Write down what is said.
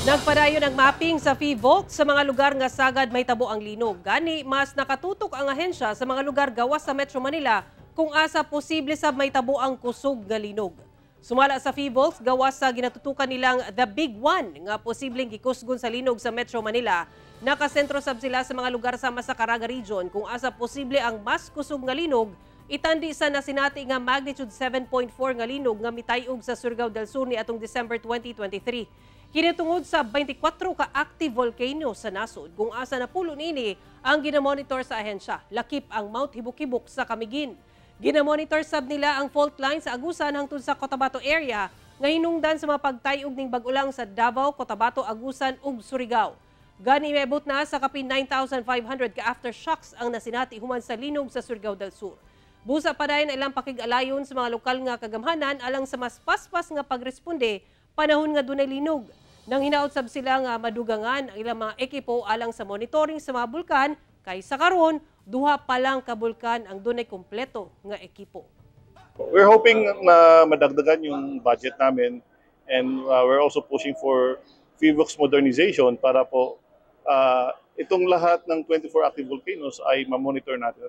Nagpadayon ang mapping sa PHIVOLCS sa mga lugar nga sagad mahitabo ang linog. Gani, mas nakatutok ang ahensya sa mga lugar gawas sa Metro Manila kung asa posible sab mahitabo ang kusog nga linog. Sumala sa PHIVOLCS, gawas sa ginatutukan nilang The Big One nga posibleng gikusgon sa linog sa Metro Manila, nakasentro sab sila sa mga lugar sama sa Caraga Region kung asa posible ang mas kusog nga linog, itandi sa nasinati nga magnitude 7.4 nga linog nga mitayog sa Surigao del Sur ni atong December 2023. Kini tungod sa 24 ka active volcano sa nasod kung asa napulo nini ang ginamonitor sa ahensya, lakip ang Mount Hibok-Hibok sa Camiguin. Ginamonitor sab nila ang fault line sa Agusan hangtod sa Cotabato area nga hinungdan sa mga pagtayog ning bag-o lang sa Davao, Cotabato, Agusan ug Surigao. Gani miabot na sa kapin 9,500 ka aftershocks ang nasinati human sa linog sa Surigao del Sur. Busa padayon ilang pakig-alayon sa mga lokal nga kagamhanan alang sa mas paspas nga pagresponde panahon nga dunay linog. Nang hinaot sab sila nga madugangan ang ilang mga ekipo alang sa monitoring sa mga bulkan, kay sa karon duha pa lang ka bulkan ang dunay kompleto nga ekipo. We're hoping na madagdagan yung budget namin and we're also pushing for PHIVOLCS modernization para po itong lahat ng 24 active volcanoes ay ma-monitor natin.